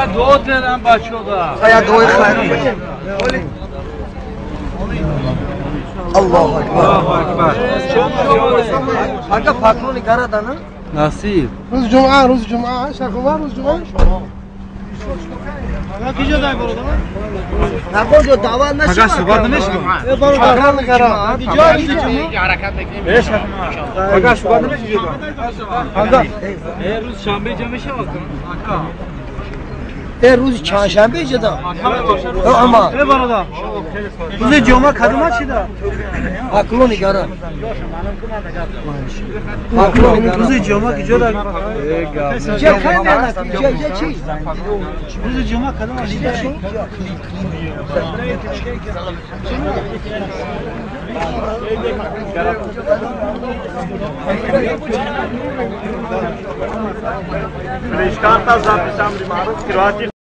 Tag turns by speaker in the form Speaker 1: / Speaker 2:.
Speaker 1: Я дуо дорам бачаҳо.
Speaker 2: Я дуои хайр. Аллоҳу акбар.
Speaker 1: Аллоҳу акбар.
Speaker 2: Ака паклони гарадана?
Speaker 1: Насиб.
Speaker 3: Рӯзи ҷумъа, рӯзи ҷумъа, шахова рӯзи ҷумъа.
Speaker 2: Нагоҷо даъват нашуд.
Speaker 1: Пага суҳбат намешавад?
Speaker 3: Паклони гарад.
Speaker 1: Пага суҳбат намешавад? Рӯзи шанбе ҷа мешавад?
Speaker 2: Рӯзи чандшанбе ҷада? Ама.
Speaker 4: Рӯзи ҷумъа кадома чида?
Speaker 2: Паклони гарад. Паклони гарад.
Speaker 4: Рӯзи ҷумъа киҷо да?
Speaker 2: Ҷа кай мена? Ҷа ҷа чи?
Speaker 4: Рӯзи ҷумъа кадома чида?
Speaker 5: Флешкарта записам маъруф кироати.